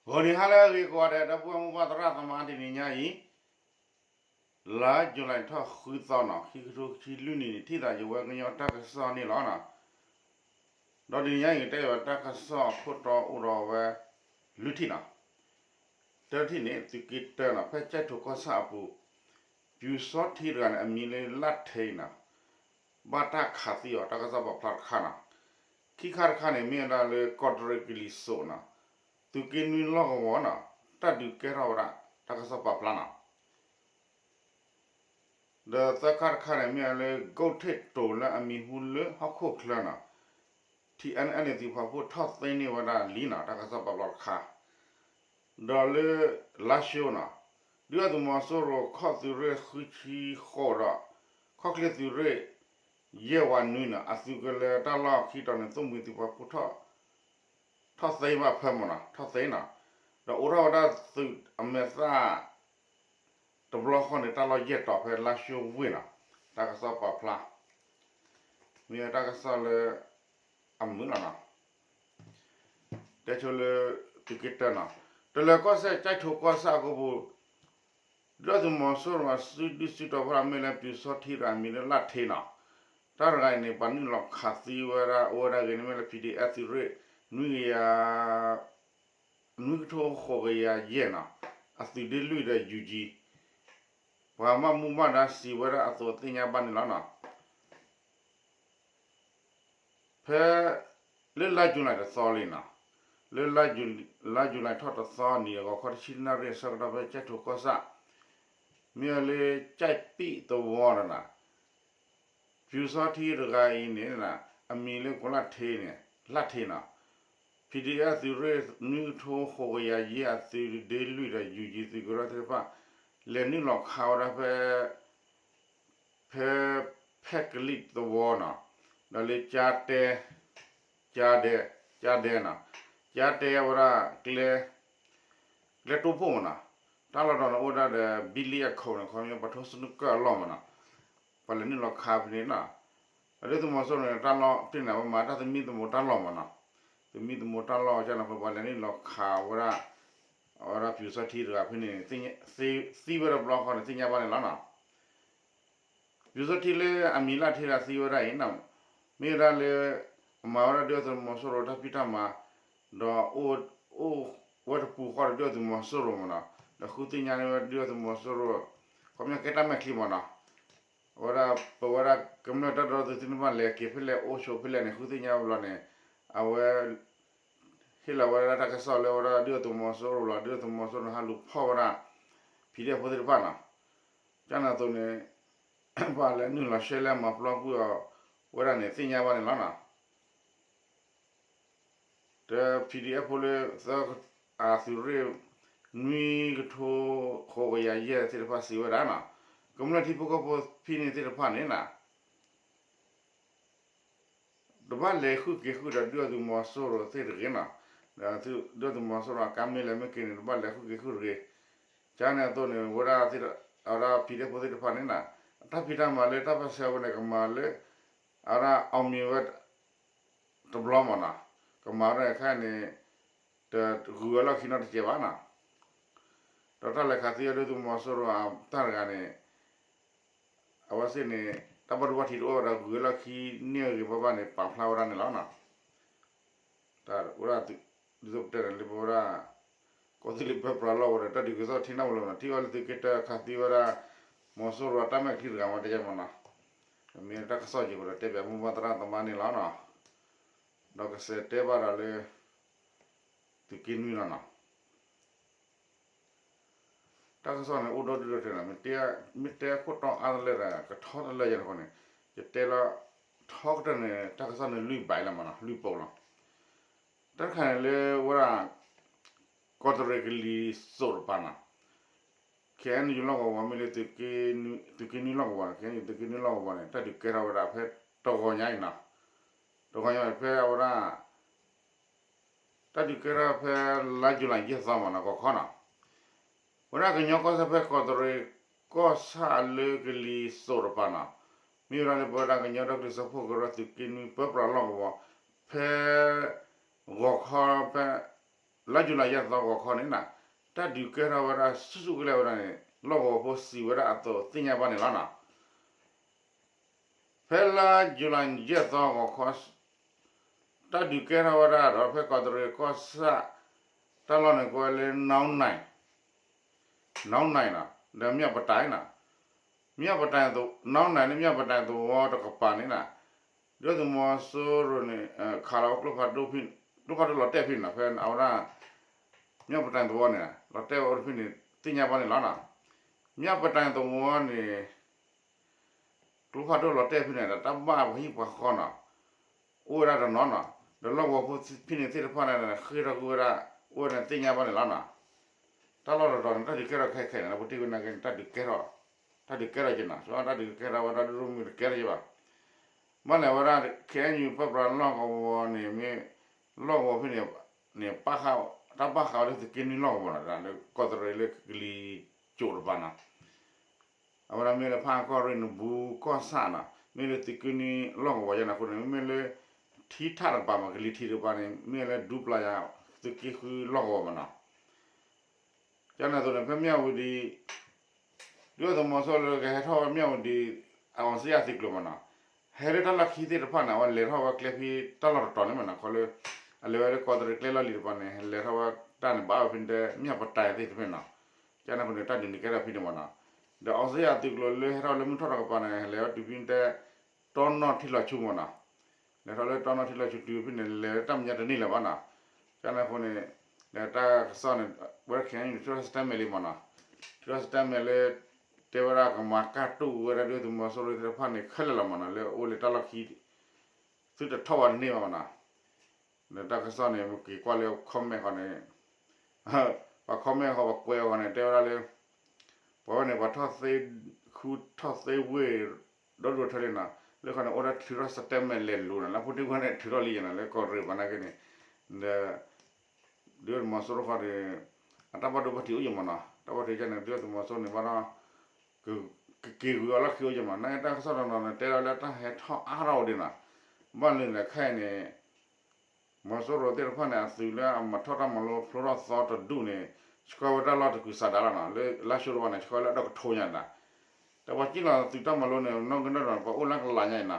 ဂီၤနံၤဟါလၢအဂ့ၤကိးဂၤဒဲး ဒီပုၢ်ဝဲၢ်မိၢ်ပၢ်သရၣ်သမါ တနံၤညါအံၤ လါယူၤလံထီၣ်ဃုသီနီၤ ခံကထိခံဆံလွံၢ်နံၣ်န့ၣ် ထံၣ်သးယဝဲကညီတၢ်ကစီၣ်န့ၣ်လီၤ. ဒီးတနံၤညါအံၤ ကတဲယဝဲတၢ်ကစီၣ်ခိၣ်တီအိၣ်ဒီးဝဲ လွံၢ်ထံၣ်နီၤ. တၢထံၣ်န့ၣ် သုးက့တၢနီၤ ဖဲကၠဲၣ်ထိၣ်ကီၢ်ဆၣ်အပူၤ ပျူစောထီးတဂၤန့ၣ် အမံၤလၢလၣ်ထ့နီၤ ဘၣ်တၢ်ခးသံအီၤ တၢ်ကစီၣ်ပာ်ဖျါတခါနီၤ. ခံခါတခါန့ၣ် မ့ၢ်ဝဲဒၣ်လၢကီးတရံးကလံၤစိးနီၤ သုးက့နွံလီၢ်ကဝီၤနီၤ တၢ်ဒုးကဲထီၣ်ဝဲဒၣ် တၢ်ကစီၣ်ပာ်ဖျါနီၤ. ဒီးသၢခါတခါန့ၣ် မ့ၢ်ဝဲလၢကိးထံၣ်တိၤလၢအမံၤဟူလၢဟီၣ်ခိၣ်ချၢနီၤ ထံၣ်အဲၣ်န့ၣ် သုးပာ်ဖှိၣ်ထီၣ်သ့န့ၢ်ဝဲဒၣ်လံနီၤ တၢ်ကစီၣ်ပာ်ဖျါတခါ ဒီးလၢ လါၡိနီၤ ဒုၣ်ဒါသုးမီၤစိရိၤခီၣ်သုးရ့ၣ်ဃုဆံဃိးဒီး ခီၣ်ချ့သုးရ့ၣ် ယဲၢ်ဝးနွံနီၤ အသုးကလၢၤတၢ်လီၢ်ခံတီၤန့ၣ် သိၣ်မှံၤသုးပာ်ဖှိၣ် ထီၣ်သ့ဘၣ်ဖၢမးနီၤ ထီၣ်သ့နီၤ ဒီးအိးထီၣ်ဝဲဒၣ်သုးအမဲာ်သၣ် တဘျီဃီန့ၣ် တၢ်လီၢ်ယဲၢ်တီၤဖဲလါၡိဝ့ၢ်နီၤ တၢ်ကစီၣ်ပာ်ဖျါ မ့ၢ်တၢ်ကစီၣ်လၢ အမုာ်လီၤနီၤ တဲဆိလၢ သုးက့တၢနီၤ တလၢၤကီၢ်စဲၣ် ကၠဲၣ်ထိၣ်ကီၢ်ဆၣ်အကပူၤ ဒုၣ်ဒါသုးမီၤစိရိၤအစုဒုၣ်စုတီၤဖဲမ့ၢ်လၢပျူစောထီးတဂၤ အမံၤလၢလၣ်ထ့နီၤ တၢ်တဂၤအံၤန့ၣ် ပှၤနုာ်လီၤခးသံဝဲဒၣ် အိၣ်ဝဲဒၣ်ဂ့ၤန့ၣ် မ့ၢ်လၢ ပီၣ်ဒံၣ်အဲၣ်သုးရ့ၣ် နွံကယၤ နွံကထိဃိးကယၤယဲၢ်နီၤ အသုးဒ့လွံၢ်ဒီး ယူၣ်ကၠံ ပှၤဘၣ်မူဘၣ်ဒါစံးဝဲဒၣ်အသိးသ့ၣ်ညါဘၣ်န့ၣ်လီၤနီၤ. ဖဲ လၢလါယူၤလံတသီလံနီၤ လၢ လါယူၤလံထီၣ်တသီနံၤ ဂီၤခီတဆံနၣ်ရံၣ်အဆၢကတီၢ် ဖဲကၠဲၣ်ထိၣ်ကီၢ်ဆၣ် မ့ၢ်ဝဲလၢကၠဲၣ်ပံၣ်သဝီဒီးနီၤ ပျူစောထီးတဂၤအံၤန့ၣ် အမံၤလၢကိးလၣ်ထ့န့ၣ် လၣ်ထ့နီၤ ပီၣ်ဒံၣ်အဲၣ်သုးရ့ၣ် နွံကထိဃိးကယၤယဲၢ်အသုးဒ့လွံၢ်ဒီး ယူၣ်ကၠံသုးကရၢသ့ၣ်တဖၣ် လဲၤနုာ်လီၤခးဝဲဒၣ်ဖဲ ဖဲ ဖဲကလံၣ်သဝီနီၤ ဒီးလၢကၠါတဲ ကၠါဒဲ ကၠါဒဲနီၤ ကၠါတဲဝဲဒၣ် ကျဲ ကျဲတိၢ်ဖှိၣ်မးနီၤ တၢ်လီၢ်ဒီးန့ၣ်အိၣ်ဝဲဒၣ်ဒီး ဘံလံအခိၣ်န့ၣ် ခီပညီ ပှၤထိစနူကၢၢ်အလီၢ်မးနီၤ ပှၤလဲၤနုာ်လီၤခးဖဲန့ၣ်နီၤ အဒုၣ်ဒါသုးမီၤစိရိၤန့ၣ် တၢ်လီၢ်တ့ၢ်န့ၣ် ပမၤတၢ်သမံသမိးတၢ်လီၢ်မးနီၤ သမံသမိးတၢ်လီၢ်ကန့ၣ် ပှၤလဲၤနုာ်လီၤခးဝဲဒၣ် အဝဲဒၣ်ပျူစောထီးတဂၤဖဲန့ၣ် သံဝဲဒၣ်တဘျီဃီန့ၣ် သ့ၣ်ညါဘၣ်န့ၣ်လီၤနီၤ ပျူစောထီးလၢအမံၤလၢ်ထ့တဂၤသံဝဲဒၣ်အံၤနီၤ မ့ၢ်ဝဲဒၣ်လၢ အမၤဝဲဒၣ်ဒုၣ်ဒါသုးမီၤစိရိၤတၢ်ဖံးတၢ်မၤ ဒီး အိၣ်ဝဲတပူၤဃီဒီးဒုၣ်ဒါသုးမီၤစိရိၤမးနီၤ ဒီးဃုသ့ၣ်ညါန့ၢ်ဝဲဒုၣ်ဒါသုးမီၤစိရိၤ ခီပညီကဲတၢ်မဲာ်ချံမးနီၤ အဝဲဒၣ်ပဝဲဒၣ်ကမျၢၢ်တၢ်ဒီသဒၢသုးသ့ၣ်တဖၣ်လဲၤက့ၤဖဲလဲၣ်အိၣ်ဆိးဖဲလဲၣ်န့ၣ် ဃုသ့ၣ်ညါဝဲဘျီန့ၣ် အဝဲ ဟ့ၣ်လီၤဝဲဒၣ်တၢ်ကစီၣ်လၢဝဲဒၣ်ဒုၣ်ဒါသုးမီၤစိရိၤလီၤ ဒုၣ်ဒါသုးမီၤစိရိၤန့ၣ် ဟးလူၤဖီၣ်ဝဲဒၣ် PDF ဖိသ့ၣ်တဖၣ်နီၤ ကန့ၣ်အသိးန့ၣ် ပှၤလဲၤနုာ်လီၤရှဲလဲမၤပျီကွံာ်အီၤ ဝဲဒၣ်န့ၣ် သ့ၣ်ညါဘၣ်န့ၣ်လီၤနီၤ ဒီး PDF ဖိလၢ သၢ အသုးရ့ၣ် နွံကထိ ဃိးကယၤယဲၢ်သ့ၣ်တဖၣ်စံးဝဲဒၣ်နီၤ ကမျၢၢ်ထံဖိကီၢ်ဖိဖဲန့ၣ်သ့ၣ်တဖၣ်န့ၣ်နီၤ တဘၣ်လဲၤဃုာ်က့ၤဃုာ်ဒီးဒုၣ်ဒါသုးမီၤစိရိၤသ့ၣ်တဂ့ၤနီၤ ဒုၣ်ဒါသုးမီၤစိရိၤအကါမ့ၢ်လဲၤမ့ၢ်က့ၤန့ၣ် တဘၣ်လဲၤဃုာ်က့ၤဃုာ်တဂ့ၤ ကန့ၣ်အသိးန့ၣ် ဝဲဒၣ် အဝဲဒၣ် PDF ဖိသ့ၣ်တဖၣ်န့ၣ်နီၤ အတၢ်ဖံးတၢ်မၤလၢတၢ်ပၢၢ်ဆၢဝဲန့ၣ် ကမၤလၢ အဝဲဒၣ်အီၣ်မံၤဝဲ တဘျီမးနီၤ ကမၤဝဲဒၣ်အခါန့ၣ် တဂုၤဝဲလီၢ်ခံနီတစဲးဘၣ်နီၤ ဒီးတၢ်လဲၤခးသံအဒုၣ်ဒါသုးမီၤစိရိၤအတၢ်တဂၤန့ၣ် အဝဲသ့ၣ်န့ၣ် တၢ်ဘၣ်ဒိဘၣ်ထံးတအိၣ်ဝဲဒီးဂုၤဝဲလီၢ်ခံန့ၢ်ဂ့ၤဘၣ်ဘၣ်န့ၣ် ပာ်ဖျါဝဲဒၣ်န့ၣ်လီၤနီၤ တၢ်အိၣ်ဒၣ် ဒ်သိးပတဲန့ၣ်လၢပဝဲဒၣ် ကီၢ်သူလ့ၤပၢပြးလီၢ်ဝဲဒီး တၢ်ဒုးကစီၣ်ထံနၢ်ပူၤလီၤမးနီၤ ထံၣ်အီၤလၢသုးက့တၢခးသံဝဲဒၣ် မီၤစိရိၤအတၢ်မဲာ်ချံတဂၤမး တဲယဲမးနီၤ မ့ၢ်တၢ်ကစီၣ်ယံၤပဒီး တဲဘၣ်မိၢ်ပၢ်သရၣ်သမါန့ၣ်လီၤနီၤ ဒီးကစဲးတဲဘၣ်ဒီးလၢ သုးက့နွံလီၤနီၤ တၢ်ကစီၣ်န့ၣ် အိၣ်ဒီဒူၣ်ဒီထၢနီၤ မ့ၢ်တဲအခိၣ်တီအါတလၢဒီး ကထီတလၢယဲန့ၣ်အဃိန့ၣ် ယတဲလီၤ ထီကတၢၢ်န့ၣ် တၢ်ကစီၣ်န့ၣ်လွံၢ်ဘးလီၤမးနီၤ လွံၢ်ပိာ်လီၤ တၢ်တခါန့ၣ်လၢဝဲဒၣ် ကီးတရံးကလံၤစိးတပၤနီၤ KNU လီၢ်ကဝီၤ မ့ၢ်လၢ သုးက့နွံလီၢ်ကဝီၤ KNU သုးက့နွံလီၢ်ကဝီၤန့ၣ် တၢ်ဒုးကဲထီၣ်ဝဲဒၣ်ဖဲတဂီၤညါအံၤနီၤ တဂီၤညါအံၤဖဲအဝဲဒၣ် တၢ်ဒုးကဲထီၣ်ဖဲလါယူၤလံယဲၢ်သီမးနီၤ ကီၢ်ခီနီၤ ဝဲဒၣ်ကညီကီၢ်စဲၣ်ဖဲကီးတရံးကီၢ်ဆၣ်လၢကလံၤစိးတပၤနီၤ မ့ၢ်ဝဲဒၣ်လၢပဝဲဒၣ်ကညီဒီကလုာ်စၢဖှိၣ်ကရၢသုးက့နွံပၢပြးလီၢ်ကဝီၤ ဖဲ ဂီၤခီဖဲ လါယူၤလံယဲၢ်သီဂီၤခီန့ၣ်နီၤ, တၢ်ဒုးကဲထီၣ်ဝဲဒၣ်ဆူၣ်ဆူၣ်ကလဲာ်ဝဲဒၣ်န့ၣ် လီၢ်ကဝီၤဖိစံးဝဲဒၣ်အသိးသ့ၣ်ညါဘၣ်န့ၣ်လီၤနီၤ. ဖဲလါယူၤလံယဲၢ်သီဂီၤခီ တၢ်ဒုးကဲထီၣ်ဝဲဒၣ်ဒီးဖဲကီးတရံးကီၢ်ဆၣ် တၢ်လီၢ်န့ၣ်ကိးဝဲလၢ နီၢ်နၢၣ် နီၢ်နၢၣ်နီၤ ဒီးမၠၣ်ပတၢ်နီၤ, မၠၣ်ပတၢ် နီၢ်နၢၣ်န့ၣ် မၠၣ်ပတၢ်သဝီတကပၤန့ၣ်နီၤ, ဒုၣ်ဒါသုးမီၤစိရိၤန့ၣ် ခးလီၤဝဲကျိဖးဒိၣ်ဖဲန့ၣ်နီၤ ဖဲအဝဲဒၣ် မၠၣ်ပတၢ်သဝီန့ၣ် လီၤတဲာ်ဝဲအိၣ်တဖဲန့ၣ် သ့ၣ်ညါဘၣ်န့ၣ်လီၤနီၤ. မၠၣ်ပတၢ်သဝီန့ၣ် ကျိဖးဒိၣ်လီၤတဲာ်ဖဲန့ၣ်ဒီး တၢ်ဘၣ်ပှၤဟံၣ်ပှၤဃီနီၤ အိၣ်ဝဲဒၣ်တနီၤနီၤ, ဒီးလီၢ်ကဝီၤဖိဖဲန့ၣ်သ့ၣ်တဖၣ်န့ၣ် ဃ့ၢ်ထီၣ်ကွံာ်ဝဲဒၣ် အိၣ်ဝဲဒၣ်သ့ၣ်ညါဘၣ်န့ၣ်လီၤနီၤ. တၢ်လီၢ်တတီၤန့ၣ် တၢ်ဒုးကဲထီၣ်ခဲခဲအံၤန့ၣ် ပထံၣ်ဝဲနာ်က့န့ၣ် တၢ်ဒုးကဲထီၣ်, တၢ်ဒုးကဲထီၣ်က့ၤနီၤ, တၢ်ဒုးကဲထီၣ်ဝဲဒၣ်ဒိၣ်ဒိၣ်မုၢ်တကဲထီၣ်က့ၤဘၣ်. ဘၣ်လဲၣ်ဝဲဒၣ် ခ့ၣ်အဲၣ်ယူၣ် ပၢပြးလီၢ်ကဝီၤန့ၣ် မ့ၢ်လီၢ်ကဝီၤဖဲန့ၣ် န့ၣ် တၢ်ဘၣ်ဃးဝဲလၢသုးက့နွံလီၢ်ကဝီၤနီၤ လၢကီးတရံးလၢကလံၤစိးတပၤနီၤ အဝဲဒၣ်မ့ၢ်လၢဖးအၣ်ကီၢ်ရ့ၣ် နဘူးကီၢ်ဆၣ်နီၤ မ့ၢ်လၢသုးက့နွံလီၢ်ကဝီၤယဲန့ၣ်အဃိန့ၣ် မ့မ့ၢ်လၢ ထံထးတပၤမး ကလံၤထံးတပၤန့ၣ် မ့ၢ်လၢဒူပျၢ်ယၤ သုးက့ဃုလီၢ်ကဝီၤမးနီၤ. ကန့ၣ်အသိးန့ၣ် ဖဲမၠၣ်ဝတံၤ ဒုၣ်ဒါသုးမီၤစိရိၤလၢကဟဲထီၣ်ဝဲမၠၣ်ဝတံၤ အအောင်ဇေယျအသုးကျိၤမးနီၤ ဟဲလၢတၢ်လီၢ်ခံသ့ၣ်တဖၣ်န့ၣ် အဝဲလဲၤထီၣ်ဝဲကျဲဖဲတၢ်လီၢ်တတီၤန့ၣ်မးနီၤ ခီလၢ အလဲၤဝဲလၢကီးတရံးကျဲလီၢ်လံၤတပၤန့ၣ် လဲၤထီၣ်ဝဲတၢ်န့ၣ် ဘၣ်ဝဲဖဲန့ၣ်တဲ မၠၣ်ပတၢ်သ့ၣ်တဖၣ်နီၤ. ကန့ၣ်အဃိန့ၣ် တၢ်ဒုးန့ၣ်ကဲထီၣ်ဖဲန့ၣ်မးနီၤ. ဒီးအောင်ဇေယျအသုးကျိၤလၢဟဲထီၣ်လၢမုၢ်ထီၣ်တကပၤန့ၣ် ဟဲလဲၤဝဲတုၤဖဲန့ၣ်တဲ တီနီၢ်ထံလီၤဆူမးနီၤ လဲၤထီၣ်လၢတီနီၢ်ထံလီၤဆူတုၤဖဲန့ၣ် လဲၤတၢ်မဲာ်ညါတန့ၢ်လၢၤဘၣ်နီၤ. ကန့ၣ်အဃိန့ၣ် ဒီးတၢ်ကစီၣ်န့ၣ် ဝဲဒၣ်ခဲအံၤန့ၣ် ထုးထီၣ် statement လံမးနီၤ. ထုးထီၣ် statement လၢ တဲဝဲဒၣ်ကမၤကၢ်တူၢ်ဝဲဒၣ်ဒုၣ်ဒါသုးမီၤစိရိၤသ့ၣ်တဖၣ်န့ၣ် ခဲလၢာ်လီၤမးနီၤ လၢအအိၣ်လၢတၢ်လီၢ်ခံ သုတထီၣ်ဝဲတန့ၢ်ဘၣ်မးနီၤ. ဒီးတၢ်ကစီၣ်န့ၣ် မ့ၢ်က့ၤကွၢ်လၢ comment ဃီန့ၣ် ပှၤ comment ဃီ ပှၤကွဲးအီၤဃီန့ၣ် တဲဝဲဒၣ်လၢ ပှၤဝဲန့ၣ် ပှၤထီၣ်သ့ ခူထီၣ်သ့ဝ့ၢ် ဒီဒူၣ်ထၢလံနီၤ လၢခီန့ၣ် အိၣ်ဒၣ်ထုးထီၣ် statement လဲၤလိၤနီၤ လၢဖိတံၢ်ဝဲန့ၣ် ထုးထီၣ်လံယဲနီၤ လၢကီးတရံးဘၣ်နာ်က့န့ၣ် ဒီး ဒုၣ်ဒါသုးမီၤစိရိၤဃီဒီး အတၢ်ဘၣ်ဒိဘၣ်ထံးအိၣ်ယဲမးနီၤ တၢ်ဘၣ်ထံးကန့ၣ် ဒုၣ်ဒါသုးမီၤစိရိၤန့ၣ်ဘၣ်ဒီး ကက့ၤကွံာ်အီၤလီၢ်ခံအိၣ်ယဲမး နာ်က့တၢ်ကစီၣ်တနီၤန့ၣ် တဲဒၣ်လၢတၢ်ဟဲထီၣ်အါထီၣ်အိၣ်ဒံးနီၤ ဘၣ်လၢန့ၣ်ခဲအံၤန့ၣ် မီၤစိရိၤသ့ၣ်တဖၣ်န့ၣ် အသုးလၢအမၤထီၣ်တၢ်မၤလိဖျိထီၣ်သီတဒူၣ်န့ၣ် ဆှၢဝဲတၢ်လီၢ်တကုၤဆးဒးလီၤနီၤ လၢလါၡိတဝါန့ၣ် ဆှၢဝဲလၢအဒီကထိညါဒၣ် ဒီးပှၤစံၣ်လီၤသုးတၢ်မၤလိန့ၣ် နီၣ်ဂံၢ်နီၣ်ဒွးန့ၣ် ပှၤအိၣ်လၢကလးညါအံ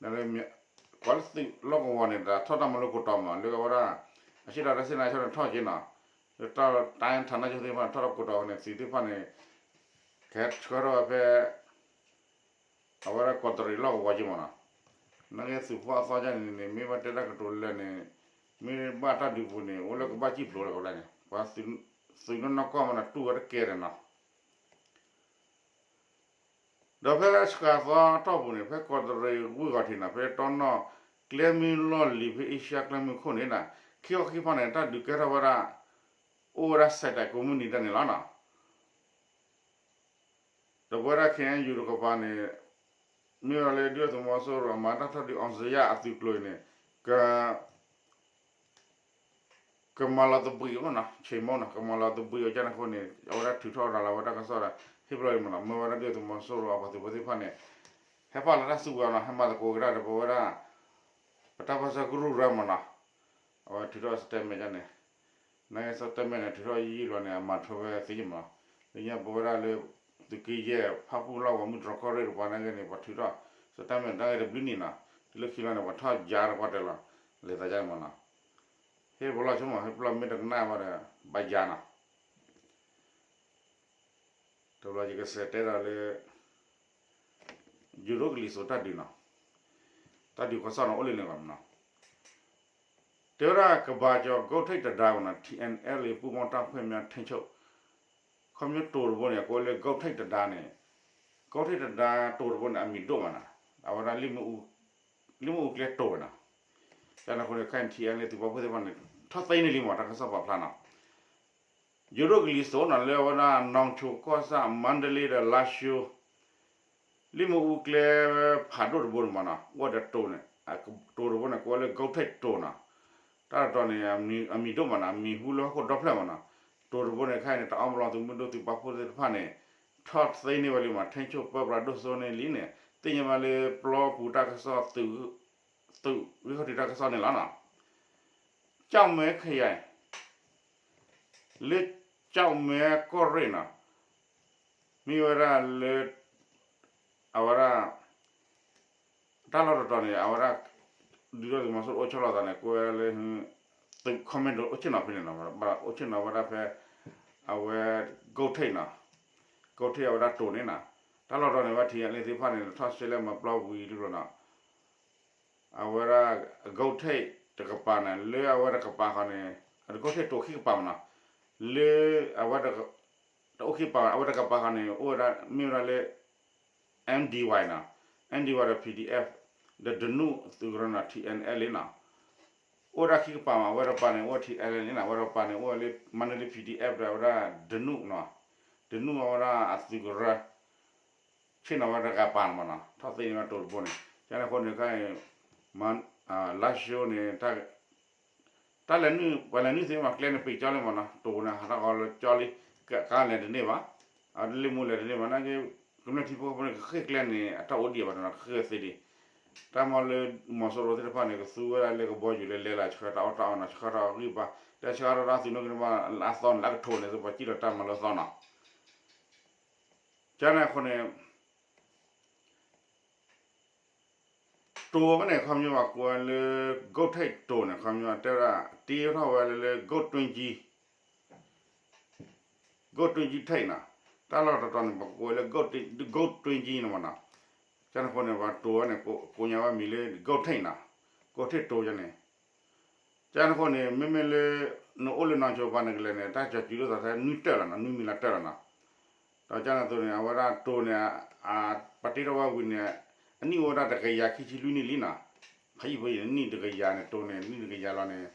ၤနီၤ ဒီးလၢ ပှၤလၢသုးလီၢ်ကဝီၤန့ၣ် တၢ်ထီၣ်တၢ်မၤလိကိးတီၤမး လၢအဝဲဒၣ် အစံၣ်ဒီးတၢ်စံၣ်ညီၣ်ထီၣ်န့ၣ်ထီၣ်က့ၤနီၤ လၢတၢ် တိုင်းဌာနချုပ် သ့ၣ်တဖၣ်န့ၣ် ထီၣ်တၢ်ကိးတီၤန့ၣ် သုးသ့ၣ်တဖၣ်န့ၣ် ကဟဲဆှၢထီၣ်ဝဲဖဲ အဝဲဒၣ်ကီးတရံးလီၢ်ကဝီၤက့ၤမးနီၤ နာ်က့သုးဖိအသီကန့ၣ်န့ၣ် မ့ၢ်ဘၣ်တဲတၢ်ကတိၤလၢာ်န့ၣ် မ့ၢ်ဘၣ်တၢ်ဒုးပူၤန့ၣ် အိၣ်လၢကဘၣ်စံၣ်ဖျိးလၢကဘၣ်န့ၣ် ပှၤသုးနီၢ်ကီၢ်မးနီၤ တူၢ်ဝဲတကဲန့ၣ်နီၤ ဒီးဖဲစှၤသီအတီၢ်ပူၤန့ၣ် ဖဲကီးတရံးဝ့ၢ်ဂီၤထံးန့ၣ် ဖဲတီနီၢ်ကျဲမုၢ်လီၢ်လံၤ ဖဲအ့ရှါကျဲမုၢ်ခိၣ်န့ၣ် ခံခီခံဖီန့ၣ် တၢ်ဒုးကဲထီၣ်ဝဲဒၣ် အိၣ်ဝဲဒၣ်စဲးတဲးကိးမုၢ်နံၤဒဲးန့ၣ်လီၤနီၤ. ဒီးပဝဲဒၣ် ခ့ၣ်အဲၣ်ယူၣ် တကပၤန့ၣ် မ့ၢ်ဝဲလၢဒုၣ်ဒါသုးမီၤစိရိၤအမၤတၢ်ထီၣ်ဒုး အောင်ဇေယျအသုးကျိၤအံၤန့ၣ် က ကမၤလီၤသဘှံးအီၤနီၤ ဆ့မိၣ်နီၤ ကမၤလီၤသဘှံးအီၤကန့ၣ်အဃိန့ၣ် အဝဲဒၣ်ထုးထီၣ်ရၤလီၤဝဲတၢ်ကစီၣ်ဒီး ဟ့ၣ်ပလီၢ်လံမးနီၤ မ့ၢ်ဝဲဒၣ်ဒုၣ်ဒါသုးမီၤစိရိၤအပှၤသုးဖိသ့ၣ်တဖၣ်န့ၣ် ဟဲပာ်လီၤတၢ်စုကဝဲၤနီၤ ဟဲမၤသကိးက့ၤတၢ်ဒီး ပဝဲဒၣ် ပတၢ်ပၢဆှၢကရူၢ်ရၢမးနီၤ အဝဲထုးထီၣ် statement န့ၣ် နာ်က့ statement န့ၣ် ထုးထီၣ်ယံာ်ယံာ်လီၤန့ၣ် အမၤထွဲဝဲသ့ယံာ်မးနီၤ လၢညါပဝဲဒၣ်လၢ သုးက့ယဲၢ် ဖၣ်ပူၣ်လီၢ်ကဝီၤ မုၢ်တြီၢ်ကီၢ်ရ့ၣ်တပၤနာ်က့န့ၣ် ပှၤထုးထီၣ် statement နာ်က့တဘျုးနံၣ်နီၤ တုၤလၢခံလီၤန့ၣ် ပှၤထီၣ်ယါတပှၢ်တၢၢ်လီၤ လဲၤသးယါန့ၣ်မးနီၤ ဟ့ၣ်ပလီၢ်ဆိမး ဟ့ၣ်ပလီၢ်မ့ၢ်တကနၣ်ဘၣ်ဒီး ဘၣ်ယါနီၤ တဘျီယကစးတဲဒီးလၢ ယိၤဒိၣ်ကလံၤစိးတၢ်ဒုးနီၤ တၢ်ဒုးကစီၣ်နီၤအိၣ်လၢန့ၣ်လီၤမးနီၤ တဲဝဲဒၣ်ကဘၣ်ကၠီၤ ဂုတ်ထိပ်တံတား နီၤ ထံၣ်အဲၣ်အဲလ်အ့ ပူးပေါင်းတပ်ဖွဲ့များ ထိန်းချုပ် ခီဖျိတိၤတဘိန့ၣ် ကိးလၢ ဂုတ်ထိပ်တံတား န့ၣ် ဂုတ်ထိပ်တံတား တိၤတဘိန့ၣ် အမံၤဒိၣ်မးနီၤ အဝဲဒၣ် လ့ၣ်မ့ၣ်အူကျဲတိၤနီၤ ကန့ၣ်အဃိန့ၣ် ခဲအံၤ ထံၣ်အဲၣ်အဲလ်အ့ သုးပာ်ဖှိၣ်သ့ၣ်တဖၣ်န့ၣ် ထီၣ်သ့န့ၢ်လံမး တၢ်ကစီၣ်ပာ်ဖျါနီၤ ယိၤဒိၣ်ကလံၤစိးနီၤ လၢအဝဲဒၣ် နောင်ချို ကီၢ်ဆၣ် မါဒလ့ဒီး လါၡိ လ့ၣ်မ့ၣ်အူကျဲဖးဒိၣ်တဘိန့ၣ်မးနီၤ အိၣ်ဒီးတိၤန့ၣ် တိၤတဘိန့ၣ် ကိးဝဲလၢ ဂုတ်ထိပ်တိၤနီၤ တၢ်တတီၤန့ၣ် အမံၤဒိၣ်မးနီၤ အမံၤဟူလၢဟီၣ်ခိၣ်ဒီဖျၢၣ်မးနီၤ တိၤတဘိန့ၣ် ခဲအံၤန့ၣ် တအီၣ်ပလီၢ်သုးမုၢ်ဒိၣ်သုးပာ်ဖှိၣ်သ့ၣ်တဖၣ်န့ၣ် ထီၣ်သ့န့ၢ်ဝဲလံမး ထိန်းချုပ် ပၢပြးဒိၣ်စိန့ၢ်လံန့ၣ် သ့ၣ်ညါဘၣ်လၢပျီပူၤတၢ်ကစီၣ် သုးဂံၢ်ခီၣ်ထံးတၢ်ကစီၣ်န့ၣ်လီၤနီၤ ကၠီၣ်မဲခယဲၢ် လၢကၠီၣ်မဲကီၢ်ရ့ၣ်နီၤ, မ့ၢ်ဝဲဒၣ်လၢ အဝဲဒၣ် တၢ်လီၢ်တတီၤန့ၣ် အဝဲဒၣ် ဒုၣ်ဒါသုးမီၤစိရိၤအိၣ်ဆီလီၤသးန့ၣ် ကွဲးဝဲဒၣ်လၢ သုး commando အိၣ်ဆ့ၣ်နီၤဖဲန့ၣ်နီၤ, အိၣ်ဆ့ၣ်နီၤဝဲဒၣ်ဖဲ အဝဲ ဂိၢ်ထံးနီၤ, ဂိၢ်ထံးအဝဲဒၣ်တိၤန့ၣ်နီၤ, တၢ်လီၢ်တတီၤန့ၣ် ဝဲထံၣ်လၢသ့ၣ်တဖၣ်န့ၣ် ထီၣ်ရှဲလဲၣ်မၤပျီဝံၤလံလီၤနီၤ, အဝဲဒၣ် ဂိၢ်ထံးတကပၤန့ၣ် လၢအဝဲတကပၤဃီန့ၣ် အဂိၢ်ထံးတိၤခံကပၤမနီၤ, လၢအဝဲ တအိၣ်ခံကပၤ အဝဲတကပၤဃီန့ၣ် အိၣ်ဝဲဒၣ် မ့ၢ်ဝဲဒၣ်လၢ MDY နီၤ, MDY ဒီး PDF ဒီး ဓနု သုးကရၢနီၤ ထံ NLA နီၤ, အိၣ်ဝဲဒၣ်ခံကပၤမး အဝဲတကပၤန့ၣ် အိၣ်ဝဲ ထံ NLA နီၤ, အဝဲတကပၤန့ၣ် အိၣ်ဝဲလၢ မၤန့ၢ်လၢ PDF ဒီးအဝဲဒၣ် ဓနု နီၤ, ဓနု အဝဲဒၣ်အသုးကရၢ ဆ့ၣ်နီၤဝဲတကပၤန့ၣ်မနီၤ, ထီၣ်သ့န့ၢ်ဝဲတိၤတဘိန့ၣ်, ကန့ၣ်အဃိန့ၣ်ခဲအံၤ လါၡိန့ၣ် တၢ်လဲၤနုာ် ပှၤလဲၤနုာ်သ့မး ကျဲန့ၣ်ပ့ၤကၠီလံမနီၤ, တိၤန့ၣ် ဟးထီၣ်ကီးလၢကၠီလံ, ကါလဲၤတန့ၢ်ဘၣ်, အလ့ၣ်မူလဲၤတန့ၢ်ဘၣ်, နာ်က့ ကမျၢၢ်ထံဖိကီၢ်ဖိန့ၣ် ကဃ့ၢ်ကျဲန့ၣ် အတၢ်အိၣ်ဒံးဘၣ်နီၤ, ကဃ့ၢ်သ့ဒံး, တၢ်မၤလၢ မီၤစိရိၤသ့ၣ်တဖၣ်န့ၣ် ကသူဝဲဒၣ်လၢကဘီယူၤလၢလဲၤလၢဆှၢတၢ်အီၣ်တၢ်အီနီၤ, ဆှၢတၢ်အီၣ်ဂံၢ်ဘါ, တဲဆှၢတၢ်အီၣ်တၢ်အီသုးနီၣ်ဂံၢ်ဘါလၢအသီန့ၣ် လၢအကထိးန့ၣ် ပှၤစံၣ်လီၤတၢ်မၤလၢအသီနီၤ, ကန့ၣ်အဃိန့ၣ် တိၤဝဲန့ၣ် ခီပညီဘၣ် ကိးဝဲလၢ ဂိၢ်ထံးတိၤန့ၣ် ခီပညီတဲဝဲဒၣ် တ့ထီၣ်ဝဲလၢ လၢ ဂိၢ်တွင်းကြီး, ဂိၢ်တွင်းကြီးထံးနီၤ, တၢ်လီၢ်တတီၤန့ၣ် ပကိးဝဲလၢ ဂိၢ်တွင်းကြီးန့ၣ်မနီၤ, ကန့ၣ်အဃိန့ၣ် ပှၤတိၤဝဲန့ၣ် ကိးညါဝဲမံၤလၢ ဂိၢ်ထံးနီၤ, ဂိၢ်ထံးတိၤန့ၣ် ကန့ၣ်အဃိန့ၣ် မ့မ့ၢ်လၢ နအိၣ်လၢနီၢ်ဆိပၤနကလဲၤန့ၣ် တၢ်ကၠီၤစုၤလိာ်သးထဲနွံတၢၢ်လီၤနီၤ, နွံမံၤလၢတၢၢ်လီၤနီၤ, ဒီးကန့ၣ်အသိးန့ၣ် အဝဲဒၣ်တိၤန့ၣ် ပှၤတ့ထီၣ်ဝဲဝံၤန့ၣ် အနံၣ်အိၣ်ဝဲဒၣ်တကယၤခံဆံလွံၢ်နံၣ်လံနီၤ, ဖးယံာ်ဖိအံၤန့ၣ် နံၣ်တကယၤန့ၣ် တိၤန့ၣ် နံၣ်တကယၤလီၤန့ၣ်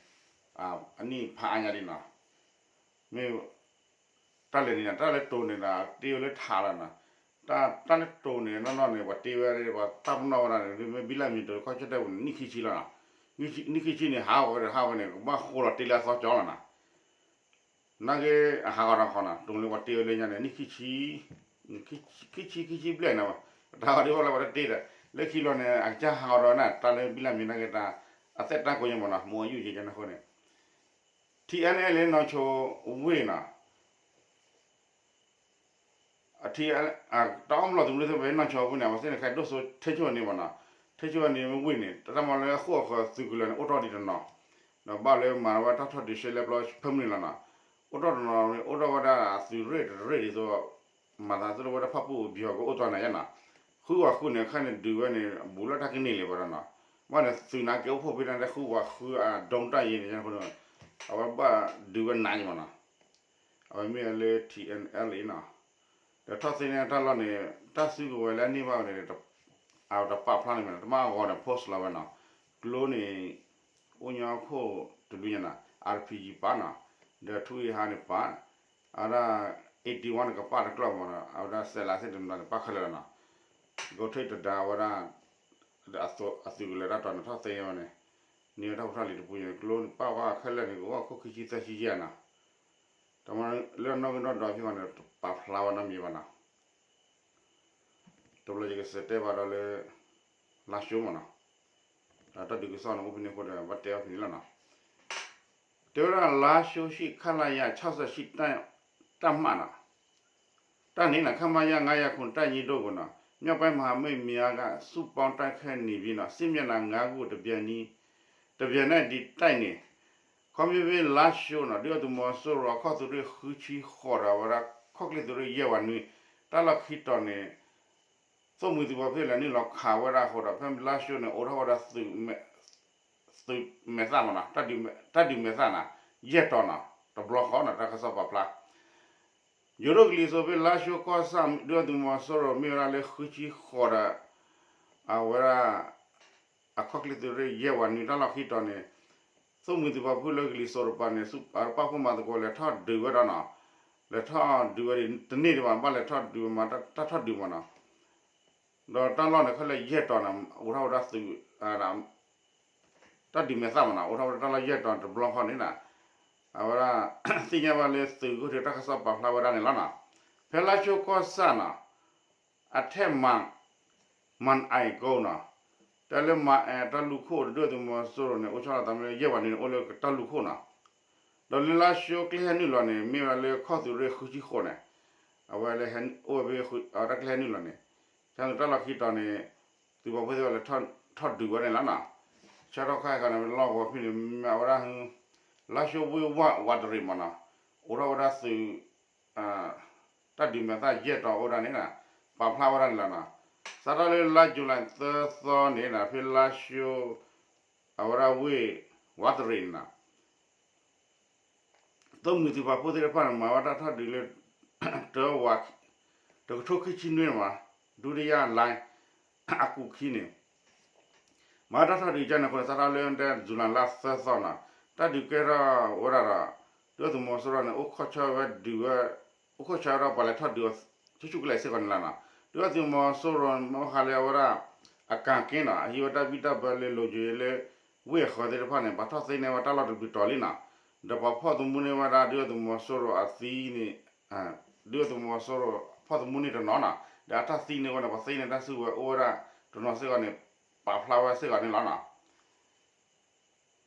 အနံၣ်ဖးအါညါလံနီၤ, မ့ၢ် တၢ်လဲၤန့ၣ် တၢ်လၢတိၤန့ၣ်ဒီး တ့ဝဲလၢထးလီၤနီၤ, တၢ်လၢတိၤန့ၣ် နီၢ်နီၢ်န့ၣ် ပှၤတ့ဝဲ ပှၤတၢ်ပနီၣ်ဝဲဒၣ်န့ၣ် မ့ၢ်ဘံလၢမံၤတခီၣ်ဆၢတဲာ်ပူၤန့ၣ် နံၣ်ခံဆံလီၤနီၤ, နံၣ်ခံဆံန့ၣ် ဟးဂီၤဝဲဒီးဟးဝဲန့ၣ် ကဘၣ်ဃိလီၤတ့လၢအသီကၠီလီၤနီၤ, နာ်က့ အဟးဂီၤဒီးဃီနီၤ, တိၤလၢပှၤတ့ဝဲလၢညါန့ၣ် နံၣ်ခံဆံ ခံဆံ ခံဆံဘျဲၣ်န့ၣ်, တၢ်ဂီၤဒ်ဘၣ်လၢပှၤတတ့ဒီး လၢခံလီၤန့ၣ် အကစၢ်ဟးဂီၤဒီးန့ၣ် တၢ်လၢဘံလၢမံၤနာ်က့တၢ် အသက်တန်းကိးညါမနီၤ, မ့ၢ်အယုၢ်ကဲကန့ၣ်အဃိန့ၣ် ထံ NLA နီၢ်ဆိဝ့ၢ်နီၤ, အထံ တၢ်အီၣ်မလီၤသုးမုၢ်ဒိၣ်သ့ၣ်တဖၣ်နီၢ်ဆိဝ့ၢ်န့ၣ် အဝဲသ့ၣ်န့ၣ် ခဲဒိၣ်စိထဲဆိၣ်န့ၣ်မနီၤ, ထဲဆိၣ်န့ၣ်မ့ၢ်ဝ့ၢ်န့ၣ် တၢ်မၤလၢအဃိအဃၢၤသုးကလၢၤန့ၣ် အိၣ်ထီၣ်ဒံးတနီၤ, ဒီးဘၣ်လၢမၤဝဲတၢ်ထီၣ်ဒုးရှဲလဲပျီဖၢမုၢ်န့ၣ်လီၤနီၤ, အိၣ်ထီၣ်တနီၤန့ၣ် အိၣ်ထီၣ်ဝဲဒၣ်အသုးရ့ၣ်တရ့ၣ်ဒ်သိး မၤသးသိၣ်လိဝဲဒၣ်ဖၣ်ပူၣ်ပယီၤကအိၣ်တီန့ၣ်ယါနီၤ, ဃုဝးဃုန့ၣ် ခဲန့ၣ်ဒုးဝဲန့ၣ် ဘူးလၢတၢ်ကန့ၢ်လံဘၣ်ဒီးနီၤ, ဘၣ်န့ၣ်သုးနာ်က့အိၣ်ဖှိၣ်ဖဲန့ၣ် ဃုဝးဃုအဒိတၢ်ယ့န့ၣ် အဝဲဘၣ်ဒုးဝဲနးယံၤမနီၤ, အဝဲမ့ၢ်ဝဲလၢ ထံ NLA နီၤ, ဒီးထီၣ်သ့န့ၢ်တၢ်လီၢ်န့ၣ် တၢ်စုကဝဲၤလၢအန့ၢ်ဘၣ်ဝဲန့ၣ် အတပာ်ဖျါန့ၣ်မနီၤ, တမ့ၢ်အဂီၤန့ၣ် post လီၤဝဲနီၤ, ကျိန့ၣ် အိၣ်ညီခိၣ်တဒုညါနီၤ, RPG ပာ်နီၤ, ဒီး ထူအ့ဟါန့ၣ်ပာ်, အဝဲဒၣ် eighty-one န့ၣ် ကပာ်တကျီၢ်မနီၤ, အဝဲဒၣ် စဲးလးသ့ၣ်တနီၤန့ၣ် ပာ်ခဲလၢာ်လီၤနီၤ, ကီၢ်ထံးတဒါဝဲဒၣ် အသုးကလၢၤတၢ်တီၤန့ၣ်ထီၣ်သ့ဝဲန့ၣ်, န့ၢ်ဝဲတၢ်ဖိတၢ်လံၤတပူၤန့ၣ် ကျိန့ၣ်ပာ်ဝဲခဲလၢာ်န့ၣ် ကအိၣ်ခိၣ်ခံဆံသၢဆံယဲၢ်နီၤ, တမ့ၢ်လၢနီၣ်ဂံၢ်နီၣ်ဒွးဖဲန့ၣ် တပာ်ဖျါဝဲနီတမံၤဘၣ်နီၤ, တဘျီယကစံးတဲဘၣ်ဒီးလၢ လါၡိမနီၤ, ဒီးတၢ်ဒုးကစီၣ်န့ၣ်အိၣ်ဖဲန့ၣ်အဃိဒီး ဘၣ်တဲအီၤဖဲန့ၣ်လီၤနီၤ, တဲဝဲဒၣ်လါၡိ ရှိ ခလရ ခြောက်ဆယ့်ရှစ် တပ်မနီၤ, တပ်မနီၤ, ခမရ ငါးရာခုနှစ် တပ်ရင်းသုံးကိုနီၤ, မြောက်ပိုင်းမဟာမိတ်များက စုပေါင်းတိုက်ခိုက်နေပြီးနီၤ, စစ်မျက်နှာငါးခု တစ်ပြိုင်နက်တည်း တိုက်နေ ခီဖျိဖဲလါၡိနီၤ, ဒုၣ်ဒါသုးမီၤစိရိၤအခီၣ်သုးရ့ၣ်ဃုဆံဃိးဒီးဝဲဒၣ် ခီၣ်ချ့သုးရ့ၣ်ယဲၢ်ဝးနွံ, တၢ်လီၢ်ခံတီၤန့ၣ် သိၣ်မှံၤသုးပာ်ဖှိၣ်လဲၤနုာ်လီၤခးဝဲဒၣ်အဃိဒီး ဖဲလါၡိန့ၣ် အိးထီၣ်ဝဲဒၣ် သုးမဲာ်သၣ်မနီၤ, တၢ်ဒုးမဲာ်သၣ်နီၤ, ယဲၢ်တီၤနီၤ, တဘျီဃီနီၤ, တၢ်ကစီၣ်ပာ်ဖျါ ယိၤဒိၣ်ကလံၤစိးဖဲလါၡိကီၢ်ဆၣ် ဒုၣ်ဒါသုးမီၤစိရိၤမ့ၢ်ဝဲဒၣ်လၢဃုဆံဃိးဒီး အဝဲဒၣ် အခီၣ်ချ့သုးရ့ၣ်ယဲၢ်ဝးနွံ တၢ်လီၢ်ခံတီၤန့ၣ် သိၣ်မှံၤသုးပာ်ဖှိၣ်လၢကလံၤစိးတပၤန့ၣ် ပာ်ဖှိၣ်မၤသကိးလဲၤထီၣ်ဒုးဝဲဒၣ်နီၤ, လဲၤထီၣ်ဒုးဝဲဒၣ်တန့ၢ်ဒံးဘၣ် ဘၣ်လဲၤထီၣ်ဒုးဝဲမး တၢ်ထီၣ်ဒုးမးနီၤ, ဒီးတၢ်လီၢ်န့ၣ်ခဲလၢာ်ယဲၢ်တီၤန့ၣ် အိးထီၣ်ဝဲဒၣ်သုး တၢ်ဒုးမဲာ်သၣ်မနီၤ အိးထီၣ်ဝဲဒၣ်တၢ်လီၢ်ယဲၢ်တီၤတဘျီဃီန့ၣ်နီၤ, အဝဲဒၣ် သ့ၣ်ညါဘၣ်လၢသုးဂိၢ်ထံးတၢ်ကစီၣ်ပာ်ဖျါဝဲဒၣ်န့ၣ်လီၤနီၤ, ဖဲလါၡိကီၢ်ဆၣ်နီၤ အထက်မ မၢ်အဲၣ်ကိနီၤ, တဲလၢမၢ်အဲၣ်တၢ်လူၢ်ခိၣ် ဒုၣ်ဒါသုးမီၤစိရိၤန့ၣ် အိၣ်ဆီလီၤသးမ့ၢ်လၢယဲၢ်ဝးနွံန့ၣ် အိၣ်လၢတၢ်လူၢ်ခိၣ်နီၤ, ဒီးလၢလါၡိကျဲဟဲနုာ်လီၤန့ၣ် မ့ၢ်ဝဲဒၣ်လၢခီၣ်သုးရ့ၣ်ဃုဆံဃိးန့ၣ်, အဝဲလၢဟဲအိၣ်ဝဲဖဲအတၢ်ကျဲဟဲနုာ်လီၤန့ၣ်, ဆၣ်သုးတၢ်လီၢ်ခံတီၤန့ၣ်, သုးပာ်ဖှိၣ်သ့ၣ်တဖၣ်လဲၤထီၣ်ဒုးဝဲန့ၣ်လီၤနီၤ. ဆၢထီၣ်ခါအံၤခီန့ၣ် လီၢ်ကဝီၤဖဲန့ၣ် မ့ၢ်အဝဲဒၣ် လါၡိဝ့ၢ်ဝးတရံးမ့ၢ်နီၤ, အိးထီၣ်ဝဲဒၣ်သုး တၢ်ဒုးမဲာ်သၣ်ယဲၢ်တီၤအိၣ်ဒၣ်န့ၣ်, ပာ်ဖျါဝဲဒၣ်န့ၣ်လီၤနီၤ. စးထီၣ်လၢလါယူၤလံသၢသီန့ၣ် ဖဲလါၡိ အဝဲဒၣ်ဝ့ၢ်ဝးတရံးန့ၣ်နီၤ သိၣ်မှံၤသုးပာ်ဖှိၣ်သ့ၣ်တဖၣ်န့ၣ် မၤဝဲတၢ်ထီၣ်ဒုးလၢ တဝၤ တကထိခံဆံနွံမး, ဒုတိယလှိုင်း အကူၣ်ခံန့ၣ် မၤတၢ်ထီၣ်ဒုးကန့ၣ်အဃိန့ၣ် စးထီၣ်လၢ ယူၤလံလါသၢသီနီၤ, တၢ်ဒုးကဲထီၣ်ဝဲဒၣ်ဒီး ဒုၣ်ဒါသုးမီၤစိရိၤန့ၣ် အိၣ်ခိးဆၢဝဲဒုးဝဲ, အိၣ်ခိးဆၢဝဲဒီးပှၤလဲၤထီၣ်ဒုးအီၤ ဆူၣ်ဆူၣ်ကလဲာ်စ့ၢ်ကီးန့ၣ်လီၤနီၤ. ဒုၣ်ဒါသုးမီၤစိရိၤမ့ၢ်ဟးလၢအဝဲဒၣ် အကၣ်က့နီၤ အဟံးဝဲတၢ်ဘံၣ်တၢ်ဘၢလၢ လိၤက့ၤလၢ ဝ့ၢ်အဃၢၤသ့ၣ်တဖၣ်န့ၣ် ပှၤထီၣ်သ့န့ၢ်ဝဲတၢ်လီၢ်တဘျုးတီၤလံနီၤ, ဒီးပှၤဖီၣ်သမူန့ၢ်ဝဲဒၣ် ဒုၣ်ဒါသုးမီၤစိရိၤအသံန့ၣ် ဒုၣ်ဒါသုးမီၤစိရိၤဖီၣ်သမူန့ၢ်တနီၤနီၤ, ဒီးအတၢ်သံန့ၢ်ဝဲန့ၣ် ပှၤသ့န့ၢ်တၢ်စုကဝဲၤအိၣ်ဝဲဒၣ်တနီၤစ့ၢ်ကီးန့ၣ် ပာ်ဖျါဝဲစ့ၢ်ကီးန့ၣ်လီၤနီၤ.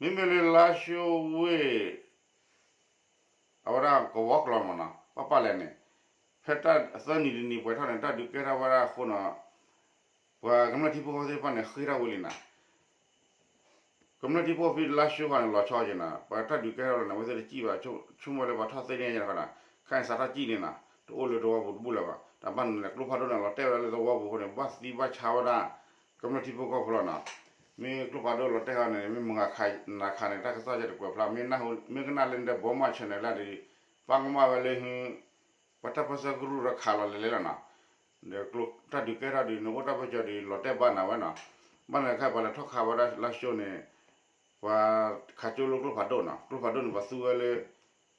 မ့မ့ၢ်လၢလါၡိဝ့ၢ် အဝဲဒၣ်ကဝီၤကျီၤမ့ၢ်နီၤ ပၢ်ပၢ်လဲၣ်န့ၣ်, ဖဲတၢ်သၢနံၤတနံၤပှဲၤထီၣ်န့ၣ် တၢ်ဒုးကဲထီၣ်ဝဲဒၣ်အဃိနီၤ, ပှၤကမျၢၢ်ထံဖိကီၢ်ဖိသ့ၣ်တဖၣ်န့ၣ် ဃ့ၢ်ထီၣ်ဝဲလံနီၤ ကမျၢၢ်ထံဖိဖဲလါၡိဃီန့ၣ် လီၤဆီက့ၤနီၤ ပှၤတၢ်ဒုးကဲထီၣ်လီၤန့ၣ် အဝဲသ့ၣ်တစံၣ်ဘၣ် ဆိကမိၣ်လၢပှၤထီၣ်သ့န့ၢ်ယဲၢ်တခီနီၤ, ခဲအံၤစးထီၣ်စံၣ်န့ၣ်နီၤ တအိၣ်လၢသဝီပူၤတဘူၣ်လၢၤဘၣ်. တၢ်ဘၣ်န့ၣ်လဲၣ် ကျိဖးဒိၣ်န့ၣ် လီၤတဲာ်ဝဲဒၣ်လၢသဝီပူၤအဃိန့ၣ် ဘၣ်သံဘၣ်ဆါဝဲဒၣ် ကမျၢၢ်ထံဖိကီၢ်ဖိလီၤနီၤ. မ့ၢ်ကျိဖးဒိၣ်လီၤတဲာ်ဃီန့ၣ် မ့ၢ်မုၢ်ဂၤခးနၤခးန့ၣ် တၢ်ကစီၣ်ကဲတကွဲးဖျါ မ့ၢ်ကနၣ်လၢနတဲဘီမၢ် channel လၢဒ် ပာ်ကမၣ်ဝဲလၢ ပှၤတၢ်ပၢၢ်ဆၢကရူၢ်ရခးလီၤလဲၤလဲၤလီၤနီၤ, ဒီးတၢ်ဒုးကဲထီၣ်ဒုးန့ၣ် အိၣ်တၢ်ပၢၢ်ဆၢဒုး လီၤတဲာ်ဘၣ်နၤဝဲနီၤ, ဘၣ်နၤခါပှၤလဲၤထီၣ်ခးဝဲဒၣ်လါၡိန့ၣ် ပှၤခးကၠိလၢကျိဖးဒိၣ်နီၤ ကျိဖးဒိၣ်န့ၣ် ပှၤသူဝဲလၢ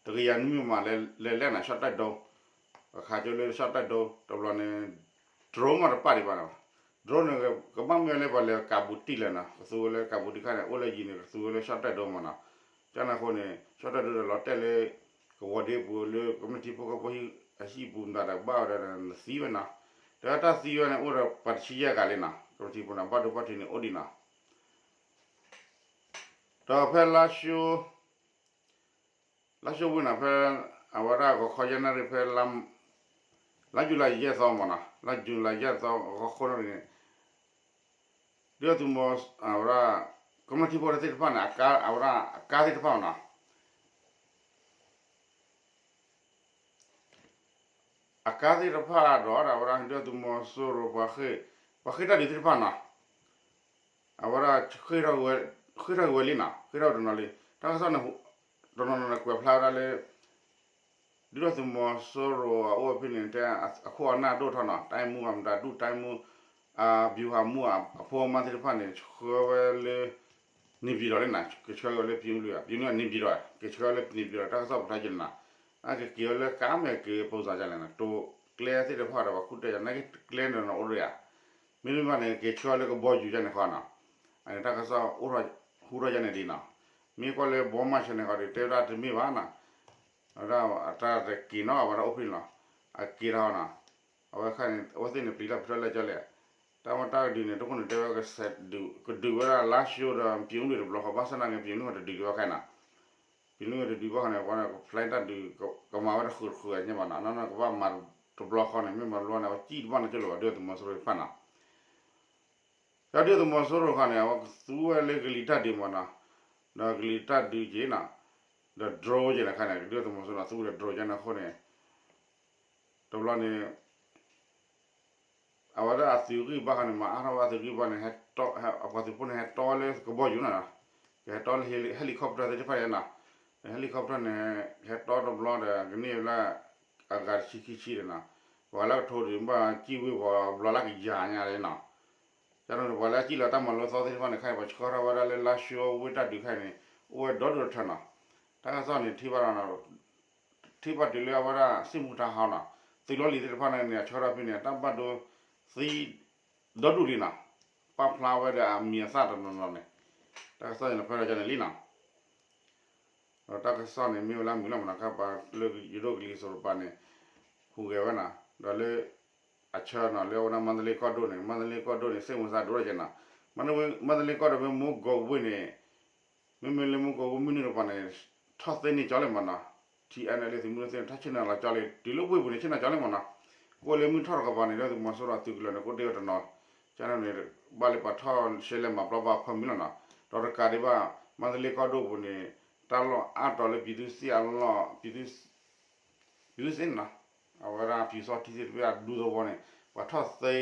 တကယၤနွံမး လဲၤလဲၤနီၤ ရှော့တိုက်ဒုံး, ပှၤခးကၠိလၢ ရှော့တိုက်ဒုံး တဘျီန့ၣ် drone မးတပာ်ဒံးဘၣ်နီၤ, drone န့ၣ် ကဘၣ်မ့ၢ်ဝဲလၢပှၤလဲၤကးဘူးတံၢ်လဲၣ်နီၤ ကသူဝဲလၢကးဘူးတံၢ်ခါန့ၣ် အိၣ်လၢယံၤန့ၣ် ကသူဝဲလၢ ရှော့တိုက်ဒုံးမးနီၤ, ကန့ၣ်အဃိန့ၣ် ရှော့တိုက်ဒုံးဒီးလီၤတဲာ်လၢ ကဝီၤဒ့ပူၤလၢကမျၢၢ်ထံဖိကီၢ်ဖိအဟံၣ်ပူၤမတၤဒီး ဘၣ်ဝဲဒီးနသံဝဲနီၤ, ဒီးတၢ်သံဝဲန့ၣ် အိၣ်ဒီးပှၤတဆံယဲၢ်ဂၤလံနီၤ ကမျၢၢ်ထံဖိန့ၣ် ဘၣ်ဒိဘၣ်ထံးန့ၣ်အိၣ်ဒံးနီၤ ဒီးဖဲလါၡိ လါၡိဝ့ၢ်န့ၣ် ဖဲ အဝဲဒၣ်ဂီၤခီယဲၢ်နၣ်ရံၣ်ဖဲ လါယူၤလံယဲၢ်သီမးနီၤ လါယူၤလံယဲၢ်သီဂီၤခီန့ၣ် ဒုၣ်ဒါသုးမီၤ အဝဲဒၣ် ကမျၢၢ်ထံဖိသ့ၣ်တဖၣ်န့ၣ် အဝဲဒၣ်အကါသ့ၣ်တဖၣ်မးနီၤ အကါသ့ၣ်တဖၣ်ဒီး အဝဲဒၣ်ဒုၣ်ဒါသုးမီၤစိရိၤ ပှၤဃ့ၢ်တၢ်ဒုးသ့ၣ်တဖၣ်နီၤ အဝဲဒၣ် ဃ့ၢ်ထီၣ်က့ၤဝဲလံနီၤ ဃ့ၢ်ထီၣ်ဝဲတနီၤလံ တၢ်ကစီၣ်န့ၣ် တနီၤနီၤန့ၣ် ကွဲးဖျါဝဲဒၣ်လၢ ဒုၣ်ဒါသုးမီၤစိရိၤအအိၣ်ဖဲန့ၣ် တဲအခိၣ်အနၢ်ဒိၣ်ထီၣ်နီၤ တိုင်းမှူး အမတၤဒု တိုင်းမှူး ဗျူဟာမှူး အဖိအမါသ့ၣ်တဖၣ်န့ၣ် ဆှၢဝဲလၢ နေပြည်တော်လံနီၤ ကဆှၢဝဲလၢ ပြင်ဦးလွင် ပြင်ဦးလွင် နေပြည်တော် ကဆှၢဝဲလၢ နေပြည်တော် တၢ်ကစီၣ်ပူၤထီၣ်က့ၤန့ၣ်နီၤ အကက့ၤဝဲလၢကါမဲာ်က့ၤ ပုံစံ ကလဲၣ်နီၤ တိၤကျဲသ့ၣ်တဖၣ်ဒီး ပှၤခူၣ်တဲာ်ယၤ နာ်က့ကျဲန့ၣ်နီၤ အိၣ်ဒီးယၤ မ့တမ့ၢ်ဘၣ်န့ၣ် က့ၤဆှၢလၢကဘီယူၤယါန့ၣ်ဃီနီၤ အန့ၣ်တၢ်ကစီၣ်အိၣ်ထီၣ်ဟူထီၣ်ယါန့ၣ်ဒ်နီၤ မ့ၢ်ကွၢ်လၢဘီမၢ်ဆၢန့ၣ်ဃီဒီး တဲဝဲဒၣ်တမ့ၢ်ဘၣ်နီၤ အဝဲဒၣ်အတၢ်တက့ၤနီၤ အဝဲဒၣ်အိၣ်ဖဲန့ၣ်လီၤ အက့ၤထီၣ်နီၤ အဝဲခါန့ၣ် အဝဲသ့ၣ်န့ၣ် ပျံၤတၢ်ဖုးထီၣ်လၢကၠီလဲၣ် တၢ်မ့ၢ်တၢ်ကဒုးန့ၣ် တခိၣ်န့ၣ် တဲဝဲကစဲးဒုး ကဒုးဝဲဒၣ်လါၡိဒီး ပြင်ဦးလွင် တဘျီဃီ ဘၣ်ဆၣ်နာ်က့ ပြင်ဦးလွင် တဒုးတဘျီခါနီၤ ပြင်ဦးလွင် တဒုးဘၣ်ဃီန့ၣ် အဝဲန့ၣ် ကဖျါတၢ်ဒုး ကမၤဝဲတဃုာ်တဃုာ်ညါဘၣ်နီၤ နီၢ်နီၢ်ကဘၣ်မၤ တဘျီဃီန့ၣ် မ့ၢ်မၤတဘျီန့ၣ် အဝဲစံၣ်တဘၣ်န့ၣ်ကၠိလၢၤဘၣ် ဒုၣ်ဒါသုးမီၤစိရိၤတဖၣ်နီၤ ဒီးဒုၣ်ဒါသုးမီၤစိရိၤတခီန့ၣ် အဝဲကသူဝဲလၢကလံၤတၢ်ဒုးမးနီၤ, ဒီးကလံၤတၢ်ဒုးက့ၤနီၤ, ဒီး drone က့ၤန့ၣ်ခါန့ၣ် ဒုၣ်ဒါသုးမီၤစိရိၤန့ၣ် သူဝဲဒီး drone ကန့ၣ်အဃိန့ၣ်, တဘျီန့ၣ် အဝဲဒၣ်အသုးဂံၢ်ဘါခီန့ၣ် မၤအါထီၣ်ဝဲအသုးဂံၢ်ဘါန့ၣ် အပှၤသုးဖိန့ၣ် ဟဲတီလၢကဘီယူၤနီၤ, ကဟဲတီလၢ helicopter သ့ၣ်တဖၣ်န့ၣ်နီၤ, helicopter န့ၣ် ဟဲတီတဘျီဒီး ကန့ၢ်ဝဲလၢ အဂၤတဆံခံဆံန့ၣ်နီၤ, ပှၤလၢကထိဒုး ဘၣ်စံၣ်ဝ့ၤပှၤဘျီလၢကယၤညါလံနီၤ, ကန့ၣ် ပှၤလၢစံၣ်လီၤတၢ်မၤလိသီသ့ၣ်တဖၣ်န့ၣ် ခဲအံၤပှၤဆှၢထီၣ်ဝဲဒၣ်လၢလါၡိဝ့ၢ်တၢ်ဒုးခဲအံၤန့ၣ် အိၣ်ဝဲဒီဒူၣ်တထၢနီၤ, တၢ်ကစီၣ်န့ၣ်ထံၣ်ဘၣ်ဒီး ထံၣ်ဘၣ်တုၤလၢအဝဲဒၣ် စစ်မှုထမ်းဟောင်းနီၤ, သုးလီၢ်လံၤသ့ၣ်တဖၣ်န့ၣ် အဆှၢထီၣ်ဖဲန့ၣ် တၢ်ဘၣ်ဒိသံ ဒီဒူၣ်လံနီၤ, ပာ်ဖျါဝဲဒီးအမံၤအသၣ်တနီၤနီၤန့ၣ်, တၢ်ကစီၣ်န့ၣ် ဖဲဒၣ်ကန့ၣ်လံနီၤ, ဒီးတၢ်ကစီၣ်န့ၣ် မ့ၢ်ဝဲလၢအမုာ်လီၤမးနီၤ, ခါပှၤလၢယဒိၣ်ကလံၤစိးတပၤန့ၣ် ဟူးဂဲၤဝဲနီၤ, ဒီးလၢ အဆၢနီၤ လၢအဝဲဒၣ်မါတလ့ကီၢ်ဒိၣ်န့ၣ်, မါတလ့ကီၢ်ဒိၣ်န့ၣ် စစ်မှုထမ်းဒိၣ်ထီၣ်က့ၤနီၤ, မါတလ့ကီၢ်ဒိၣ်ဖဲမူကီၢ်ဝ့ၢ်န့ၣ်, မ့မ့ၢ်လၢမူကီၢ်ဝ့ၢ်မုၢ်နုာ်တပၤန့ၣ် ထီၣ်သ့န့ၢ်ကၠီလံမ့ၢ်နီၤ, ထံအါန့ၢ်လၢသုးမုၢ်သ့ၣ်န့ၣ် ထီၣ်ဆ့ၣ်နီၤလီၤကၠီလံ တုၤလၢဝ့ၢ်ပူၤန့ၣ် ဆ့ၣ်နီၤကၠီလံမ့ၢ်နီၤ, အိၣ်လၢမုၢ်ထီၣ်တကပၤန့ၣ် ဒီးသုးမီၤစိရိၤအသုးကလၢၤန့ၣ် ကအိၣ်တ့ၢ်ဝဲတနီၤ, ကန့ၣ်န့ၣ် ဘၣ်လၢပှၤထီၣ်ရှဲလဲၣ်မၤပျီဘၣ်ဖၢမုၢ်လီၤနီၤ, ဒီးတကးဒံးဘၣ် မန္တလေးကီၢ်ဒိၣ်ပူၤန့ၣ် တၢ်လီၢ်အါတီၤလၢ ပြည်သူ့စစ်အလီၢ် ပြည်သူ့စစ်န့ၣ်နီၤ, အဝဲဒၣ်ပျူစောထီးသ့ၣ်တဖၣ်အဒူသဝီန့ၣ် ပှၤထီၣ်သ့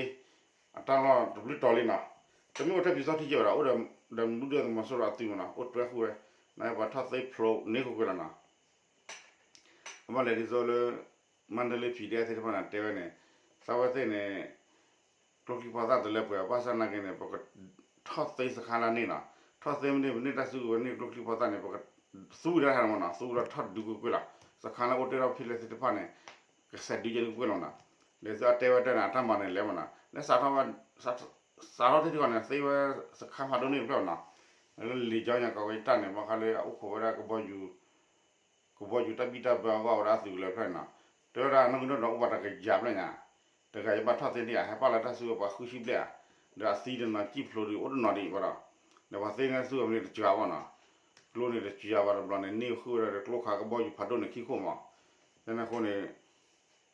အတၢ်လီၢ်တဘျုးတီၤလံနီၤ, တမ့ၢ်အိၣ်ထဲပျူစောထီးကဲဘၣ်ဒီး အိၣ်ဒီးမူဒုၣ်သုးမီၤစိရိၤအသုးမ့ၢ်နီၤ, အိၣ်တွဲဃုာ်ဝဲ, ပှၤထီၣ်သ့ဖျိးန့ၢ်ကွ့ၢ်ကွ့ၢ်လီၤနီၤ, အဘၣ်လဲၤဒ်သိးလၢ မန္တလေး PDF သ့ၣ်တဖၣ်န့ၣ် တဲဝဲန့ၣ် သးဝဲသ့ၣ်န့ၣ် ကျိချံမျိာ်သၣ်တလၢပှဲၤ ဘၣ်ဆၣ်နာ်က့န့ၣ် ပကထီၣ်သ့စခါလၢန့ၣ်နီၤ, ထီၣ်သ့မ့ၢ်န့ၣ် ပန့ၢ်တၢ်စုကဝဲၤန့ၢ်ကျိချံမျိာ်သၣ်န့ၣ် ပကသူဝဲဒၣ်တၢ်မ့ၢ်နီၤ, သူဝဲဒီးထီၣ်ဒုးကွ့ၢ်ကွ့ၢ်လီၤ, စခါလၢအိၣ်တ့ၢ်ထီၣ်ဖဲလဲၣ်သ့ၣ်တဖၣ်န့ၣ် ကစဲးဒုးကဲန့ၣ်ကွ့ၢ်လီၤနီၤ, လဲၤသုအတဲဝဲတၢ်န့ၣ် အတၢ်မၤန့ၣ်လဲၤမ့ၢ်နီၤ, လၢစးထီၣ် စးထီၣ်ထံထံဂီၢ်န့ၣ် သ့ဝဲစခါဖးဒိၣ်န့ၣ်တဖျၢၣ်နီၤ, လၢလံာ်ကၠီညါကီးဝဲတၢ်န့ၣ် ဘၣ်ဃးလၢအအိၣ်ခိးဝဲဒၣ်ကဘီယူၤ ကဘီယူၤတၢ်ဘံၣ်တၢ်ဘၢအဂီၢ်ဝဲဒၣ်အသုးကလၢၤဖျၢၣ်န့ၣ်နီၤ, တဲဝဲဒၣ်နီၢ်ကနီၢ်ဒီးအိၣ်ဘၣ်တကယၤဖျၢၣ်ညါ, တဂၤယဘၣ်ထီၣ်သ့န့ၢ်ဧါ, ဟဲပာ်လီၤတၢ်စုကဝဲၤပှၤဃုဆံဘျဲၣ်ဧါ, ဒီးအသံတနီၤစံၣ်ဖျိးဒီးအိၣ်တနီၤဒံးဘၣ်ဒီး, ဒီးပှၤသ့န့ၢ်စုကဝဲၤမ့ၢ်န့ၣ်တစှၤဘၣ်နီၤ, ကျိန့ၣ်တစှၤဘၣ်တဘျီန့ၣ် န့ၢ်ဃုာ်ဝဲဒၣ်ဒီးကျိခးကဘီယူၤဖးဒိၣ်န့ၣ်ခံခိၣ်မး, ဖဲန့ၣ်အဃိန့ၣ်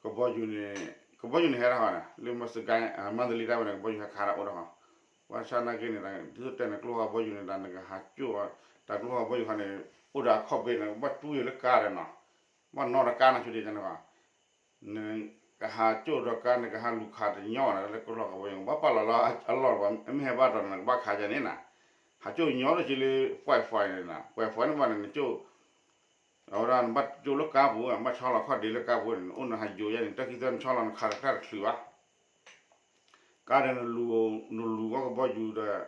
ကဘီယူၤန့ၣ် ကဘီယူၤန့ၣ်ဟဲဒၣ်ဃီန့ၣ် လၢမစကဲ မန္တလေးတၢ်ဝဲန့ၣ် ကဘီယူၤဟဲခးဒၣ်အိၣ်ဒၣ်ဃီ, ဘၣ်ဆၣ်နာ်က့န့ၣ် ဒ်သိးတဲန့ၣ် ကျိခးကဘီယူၤန့ၣ် တၢ်နကဟးကၠိၣ်, တၢ်ကျိခးကဘီယူၤခါန့ၣ် အိၣ်ဒီးအခီၣ်ဘ့န့ၣ် ဘၣ်တူၢ်ယိာ်လၢကါဒီးနီၤ, ဘၣ်နီၣ်ဒီးကါနီၤ ဆိဒ်န့ၣ်ဃီ, နကဟးကၠိၣ်ဒီးကါ နကဟးလူၤခးတညီဘၣ်န့ၣ် လၢကျိခးကဘီယူၤ ဘၣ်ပာ်လီၤလၢအလီၢ်တဘၣ် မ့ၢ်ဟဲဘၣ်ဒီးနကဘၣ်ခးယၤန့ၣ်နီၤ, ဟးကၠိၣ်ညီဒီးက့ၤလၢ ပွဲးဖဲး န့ၣ်နီၤ, ပွဲးဖဲး န့ၣ်ဘၣ်န့ၣ် နကၠိၣ် အဝဲဒၣ်နဘၣ်ကၠိၣ်လၢကါပူၤ ဘၣ်ဆီလီၤခီၣ်ဒ့လၢကါပူၤန့ၣ် နအိၣ်နဟးယိာ်ယါန့ၣ် တၢ်ခံသၢနဆီလီၤနခးတချုးဘၣ်, ကါဒီး နလူၤဝဲကဘီယူၤဒီး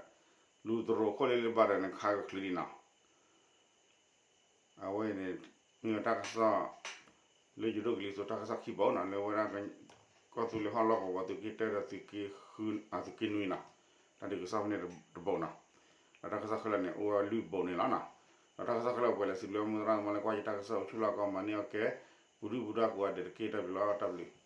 လူၤသရိာ်ခိၣ်လ့လၢဘၣ်ဒီးနခးကချုးဒံးနီၤ, အဝဲန့ၣ် မ့ၢ်ဝဲတၢ်ကစီၣ် လၢယိၤဒိၣ်ကလံၤစိး တၢ်ကစီၣ်ခံဘိနီၤ လၢဝဲဒၣ် ကီၢ်သူလ့ၤဟီၣ်လီၢ်ကဝီၤ သုးက့တၢဒီး သုးက့နွံနီၤ, တၢ်ဒုးကစီၣ်ဖဲန့ၣ်တဘိနီၤ, ဒီးတၢ်ကစီၣ်ခဲလၢာ်န့ၣ် အိၣ်ဝဲလွံၢ်ဘိန့ၣ်လီၤနီၤ, ဒီးတၢ်ကစီၣ်ခဲလၢာ်ပှဲၤလၢ စံးဘျုးမုၢ်သရၣ်သမါလၢကွၢ်ယတၢ်ကစီၣ်အိၣ်ဆူၣ်လီၢ်ကီၢ် မၤန့ၢ်အီၣ်ကဲ ပူၤဒုၣ်ပူၤဒါကိးဂၤဒဲးတက့ၢ် တၢ်ဘျုးလီၤ တၢ်ဘျုး